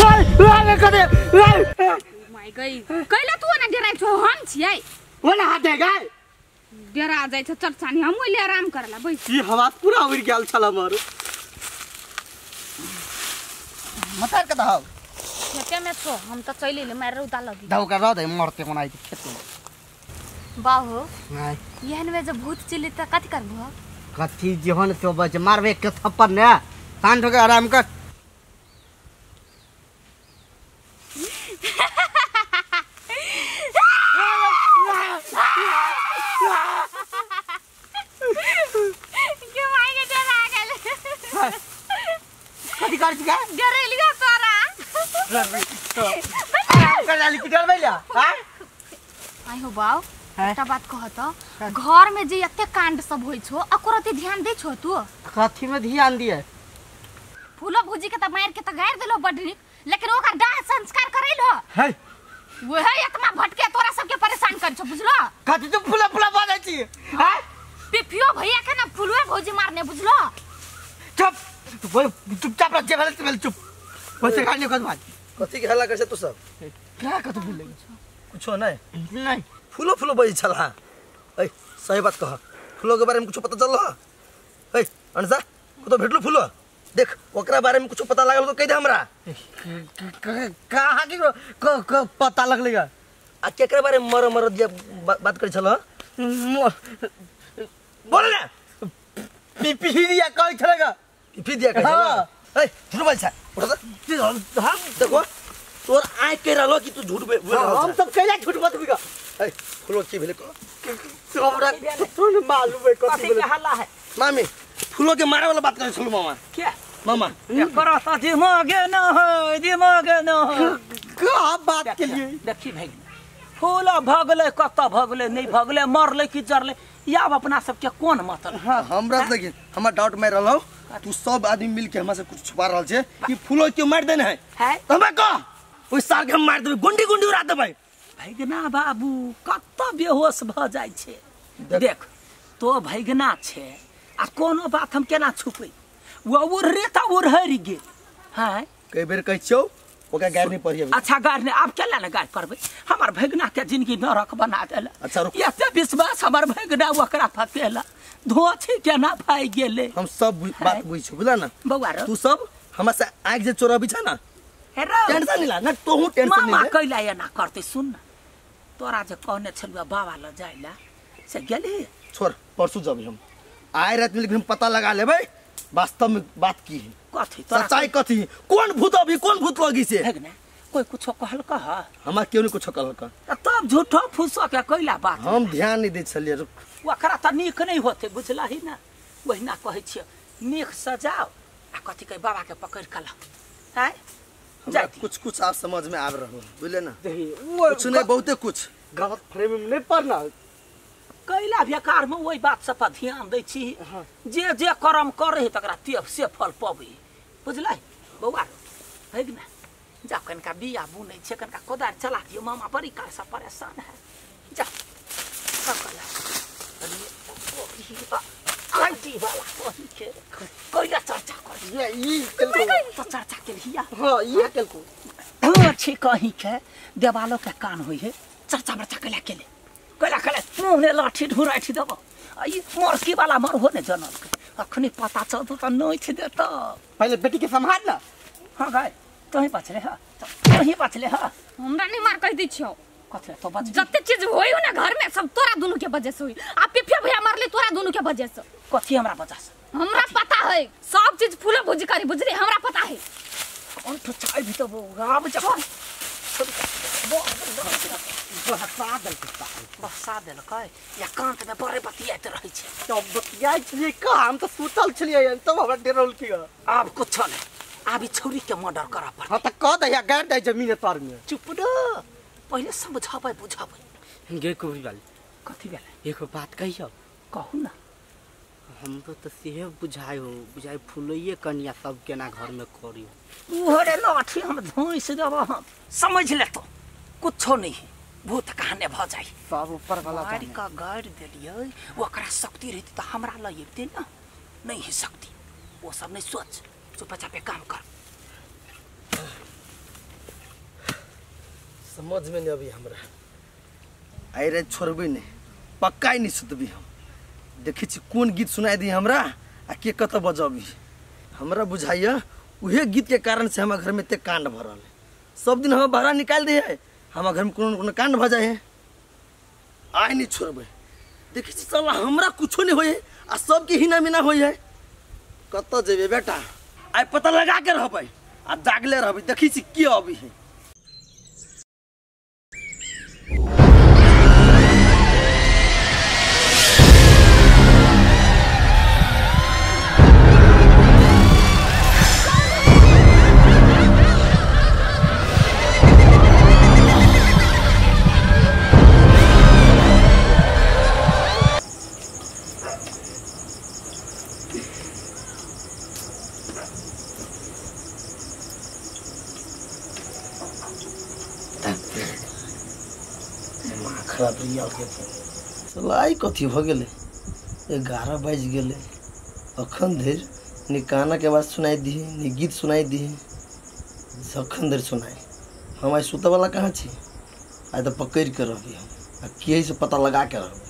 ओए करे my गई कैला तू ना डराइ छौ हम छियै ओना हाथ है गाय डरा जाइ छ चटचानी हम ओइले आराम करला बैस ई हवा पूरा उड़ गेल छल हमर मतार के दहाव खेते में छो हम त चलि एले मार रौदा लगी धौका रह दे मरते कोना आइ खेत में बाहो नहीं एहन में जब भूत चली त कथि करबो कथी जेहन से बच मारबे के थप्पड़ ने शांत होके आराम कर के माई के डरा गेल कथि कर छी डरेलियो तोरा आराम कर लाली की डरबै ला हां आई हो बाव एकटा बात कहत घर में जे एते कांड सब होई छो अकोरती ध्यान दे छो तू कथी में ध्यान दिए फूलो भुजी के त मार के त गाड़ देलो बड नीक लेकिन ओकर दाह संस्कार करैलो है वहे इतना भटके तोरा सबके परेशान कर छो बुझलो कथी तू फूला फूला बाजै छी हां पिपियो भैया के ना फूलवे भौजी मारने बुझलो चुप बोल चुपचाप रह जे भेल से भेल चुप वैसे खाली कर बात कथी के हल्ला कर छै तू सब क्या कथी बोले कुछो नहीं नहीं फूलो फूलो बजै छल हां ए सही बात कह फूलो के बारे में कुछो पता चलल ए अनसा कतो भेटलो फूलो देख ओकरा बारे में कुछो पता लागल तो कह दे हमरा कहाँ के क पता लगले ग आ केकरा बारे में मर मर जे बात करै छल बोल ना पीपी दिया कहै छल ग पीपी दिया कहै छल ए झूठ बोल छ उठ त हम देखो तोर आँख कह रहलो कि तू झूठ बोल रहल हम सब कैला झूठ बतबी ग ए फूलो की भेले कह हमरा तोन मालूम है कथी भेले हल्ला है मामी फूलो के मारे वाला बात करै छलु मामा क्या मामा एकरा त दिमाग न है दिमाग न है का बात के लिए देखी भाई फूल भगले कत भगले नहीं भगले मरले कि जरले या अपना सबके कोन मतलब हमरा देखि हमरा डाउट में रहलो तू सब आदमी मिल के हमरा से कुछ छुपा रहल छे कि फूलो क्यों मार देने है है हमरा कह ओइ साल के हम मार देबै गुंडी गुंडी उड़ा देबै भैगना बाबू कत बेहोश भ जाइ छे देख तो भैगना छे आ कोनो बात हम केना छुपै वो उड़े त उड़हरि गेल हैं कई बेर कहै छियौ ओकरा गारि नहीं पड़ी अच्छा गारि नहीं आब केला ने गारि पड़बै हमर भैगना के जिंदगी नरक बना देला अच्छा रुक एते विश्वास हमर भैगना ओकरा फकेला धोछी केना भाई गेले हम सब बात बुझै छियौ बुझला ना बौआ रो तू सब हमरा से आँख जे चोरबी छ ना टेंशन नहीं ला ना तोहू टेंशन नहीं मामा कैला एना करते सुन ना तोरा जे कहने छलुआ बाबा ल जाइला से गेली छोड़ परसों जब हम आए रात में लेकिन हम पता लगा लेबै वास्तव में बात की है कथी तोरा सच्चाई कथी कौन भूत अभी कौन भूत लगी से भगना कोई कुछो कहल कह हमरा केओ नहीं कुछो कहल कह तब झूठो फूसो के कैला बात हम ध्यान नहीं दै छलियै रुक ओकरा त नीक नहीं होते बुझला ही ना ओहिना कहै छियै नीक सजाओ आ कथी कह बाबा के पकड़ के लाओ हैं हमरा कुछ कुछ आप समझ में आबि रहल बुझले ना कुछ नहीं बहुते कुछ गलत फ्रेम में नहीं पड़ना कैला बेकार में ओहि बात सब पर ध्यान दै छी जे जे कर्म करे तकरा ते से फल पबै बुझलै बौआ है कि ना जा कनका बिया बुनै छै कनका कोदारि चला दियौ मामा बड़ी काल से परेशान है जा कैला चर्चा कर ये ई केलको तो चर्चा केलहिया हां ये केलको छी कहीं के देवालो के कान होई है चर्चा बर्चा कैला केले कैला कैला मुँह ने लाठी ढुराठी देबो ई मरकी वाला मर हो ने जनल के अखनी पता चलतो त नहीं थे देतो पहले बेटी के संभाल ना हां गाय तोही बचले हा तोही बचले हा हमरा नहीं मार कह दै छियौ कथि तो बच जते चीज होई हो ना घर में सब तोरा दोनों के वजह से होई आ पिफिया भैया मरले तोरा दोनों के वजह से कथि हमरा वजह से हमरा पता है सब चीज फूल भुजी करी बुझली हमरा पता है कौन तो चाय भी तो आब जा बहसा देलकै बहसा देलकै या कांत में बड़े बतियाइत रहै छै तब बतियाइ छलियै कहाँ हम तऽ सुतल छलियै तब हमरा डरौल की आब कुछ नहीं आब ई छौरी के मर्डर करऽ पड़तै हां त कह दहिया गाड़ दे जमीन तर में चुप न पहिले समझाबै बुझाबै गे कुबरी वाली कथी भेलै एगो बात कहियौ कहू ना हमरो तऽ सेहे बुझाइ हो बुझाइ फुलैये कनिया सब केना घर में करी उहरे लाठी हम धोइस देब हम समझ ले तो कुछो नहीं है भूत कहाने भ जाई सब ऊपर वाला गाड़ी का गाड़ देलियै ओकरा शक्ति रहती त हमरा ल अबितै ना नहीं है शक्ति वो सब नहीं सोच चुपचाप काम कर। समझ में नहीं अभी हमरा आइ राति छोड़बै नहीं पक्का ही नहीं सुतबी हम। देखै छी कोन गीत सुनाइ दी हमरा आ के कतऽ बजबी। हमरा बुझाइया उहे गीत के कारण से हमरा घर में एते कांड भरल है। सब दिन हम बहरा निकाल दे है, हमरा घर में कोनो न कोनो कांड भ जाए है। आइ नहीं छोड़बै। देखै छी साला हमरा कुछो नहीं होय आ सबके हिना मिना होय है। कतऽ जेबै बेटा, आइ पता लगा के रहबै आ जागले रहबै। देखै छी के अबै है। खराब रियल के सलाई कथी भ गेलै। 11 बाजि गेलै, अखन धरि ने गाना के आवाज सुनाई दी ने गीत सुनाई दी। अखन धरि सुनाई हम आइ सुतऽवला कहाँ छी। आइ तऽ पकड़ि के रहबी हम आ के से पता लगा के रहबी।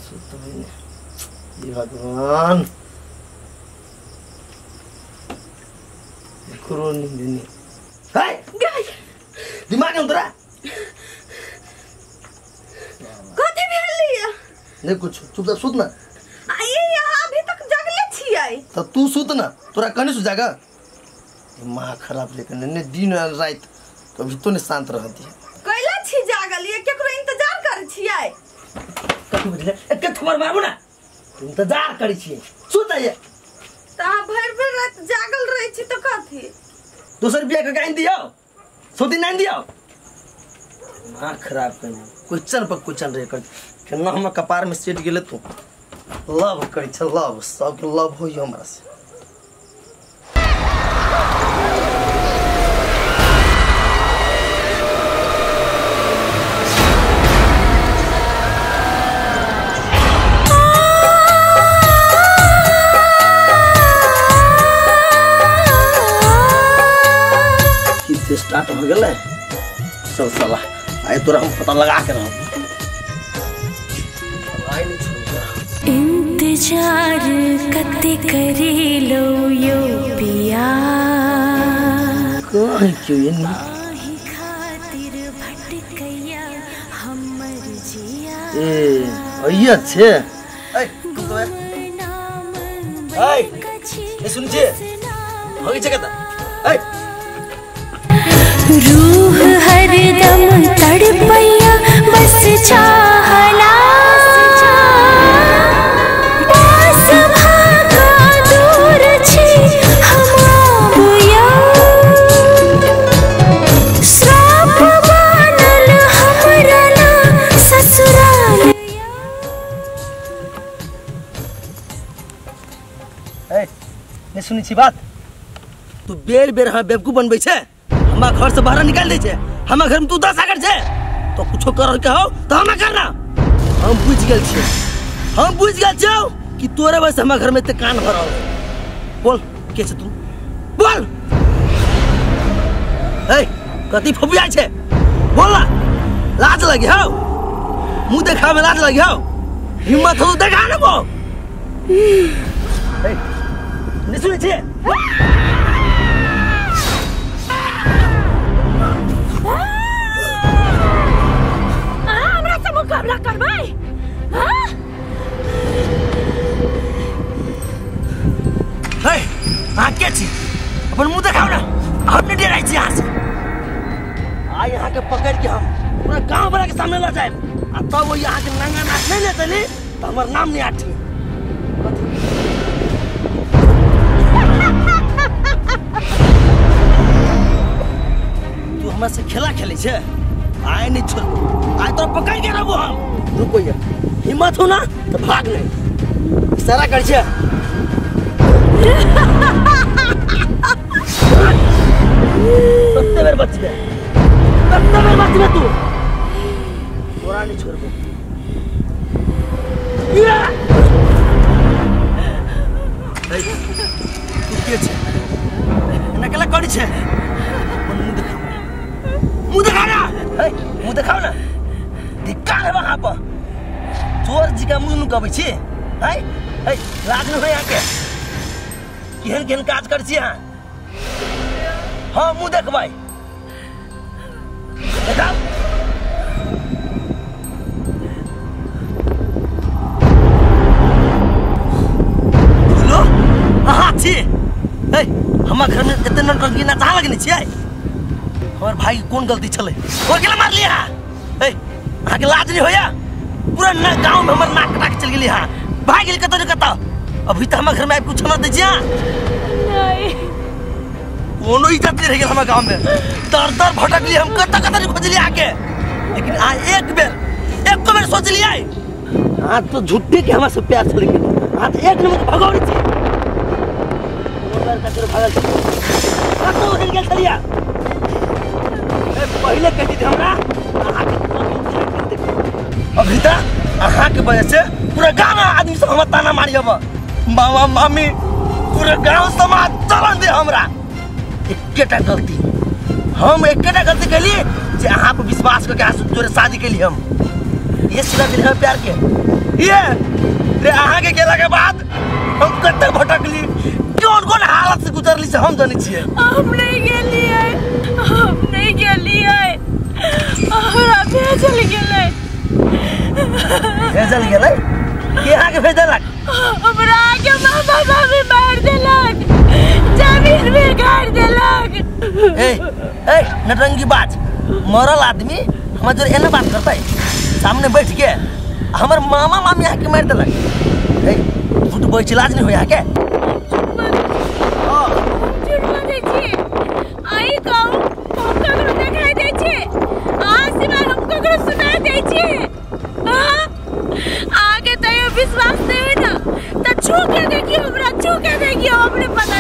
सुतबै ने हे भगवान। दिमाग में तोरा कथी भेल? नहीं कुछ, चुपचाप सुत ना। आई यहाँ अभी तक जगले छियै। त तू सुत ना, तोरा कनी सु जागा। दिमाग खराब लेकिन ने दिन आ रात कभी तो नहीं शांत रहती। कैला छी जागल? ये केकरो इंतजार कर छियै? कथी बुझले एके थप्पड़ मारबो ना। इंतजार करै छियै, सुत आइए। त अहाँ भरि भरि रात जागल रहै छी त कथी? दोसर बियाह के गाइन दियो, सोती नहीं दियो। दिमाग खराब कर क्वेश्चन पर क्वेश्चन रहे कर केना हम कपार में सेट गेले। तू लव करै छ, लव सबके लव होई हमरा से। स्टार्ट हो गेलै चल साला आइ तोरा हम पता लगा के रहब। आइ नहीं छोड़ब। इंतजार कते करेलो यो पिया कहीं क्यों ये आही खातिर भटकैया हमर जिया। ए अइया छे ए तू तो ए ए सुन छे होई छे कत ए रूह हरदम तड़पैया बस चाहला पास भागा दूर छी हम आबुया श्राप बनल हमरा ला ससुराल। ए नहीं सुनी छी बात। तू बेर बेर हम बेवकूफ बनबै छे, हमरा घर से बाहर निकाल दे छे। हमरा घर में तू 10 आगर छे तो कुछो कर के हो तो हमरा करना। हम बुझ गेल छी, हम बुझ गेल छौ कि तोरे वजह से हमरा घर में एते कान भरल। बोल के छे तू, बोल। ए कथी फुबिया छे, बोल ना। लाज लगी हौ, मुंह देखा में लाज लगी हौ। हिम्मत हो तो देखा ना बो। ए नहीं सुनै छे? हमरा से मुकाबला करबै? हाँ? हे अहाँ के छी? अपन मुंह देखाउ ना, हम नहीं डराइ छी अहाँ से। आइ अहाँ के पकड़ के हम पूरा गांव वाला के सामने ल जाएब आ तब वो अहाँ के नंगा नाच नहीं ले चली तो हमर नाम नहीं आठी। तू हमरा से खेला खेलै छे? आइ नहीं छोड़बो, आइ तो पकड़ के रहबो हम। रुको ये हिम्मत हो ना तो भाग नहीं, इशारा कर छे। सत्ते बेर बचबे, सत्ते बेर बचबे तू, तोरा नहीं छोड़बो। छी है है लाज नहीं होय अहाँके केहन केहन काज करै छी अहाँ हाँ मुँह देखबै देखाउ बोलो अहाँ छी है हमर घर में एते नौटंकी नचा लगने छियै हमर भाई के कोन गलती छलै और केला मारलियै अहाँ है अहाँके लाज नहीं होया पूरा ना गांव में हमर नाक कटा के चल गेली अहाँ भाग गेली कतऽ ने कतऽ अभी तऽ हमर घर में आबि कुछ न दै छी अहाँ नहीं कोनो इज्जत नहीं रह गेल हमर गांव में दर दर भटकली हम कतऽ कतऽ नहीं खोजली अहाँके लेकिन अहाँ एक बेर एको बेर सोचलियै अहाँ तो झूठे के हमरा से प्यार छलै गेल अहाँ तऽ एक नंबर के भगौड़ी छी लड़का चोर भागल छी कतऽ उड़ि गेल छलियै पहिले कहि दे हमरा अहाँके अभी तक अहाँके वजह से पूरा गाँव आदमी सब हमरा ताना मारी अब मामा मामी पूरा गाँव समाज चलन दे हमरा एकेटा गलती हम एकेटा गलती कैली जे अहाँ पर विश्वास करके अहाँ जोरे शादी कैली हम ये सिला दिल हम प्यार के ये रे अहाँके गेला के बाद हम कते भटकली कौन कौन हालत से गुजरली से हम जानै छियै हम नहीं गेलियै हम नहीं गेलियै हमरा भेजल गेलै भेजल गेलै के अहाँके भेजलक हमरा के मामा मामी मार देलक जमीन में गाड़ देलक ए ए नटरंगी बाज मरल आदमी हमर जोरे एना बात करतै सामने बैठ के हमर मामा मामी अहाँके मारि देलक ए झूठ बोलै छी लाज नहीं होय अहाँके झूठ बजै छी आई कहू हम ककरो देखाइ दै छी अहाँ सिवाय हम ककरो सुना दै छी आगे तैयो विश्वास नहीं है ना तो छू के देखियो हमरा छू के देखियो अपने पता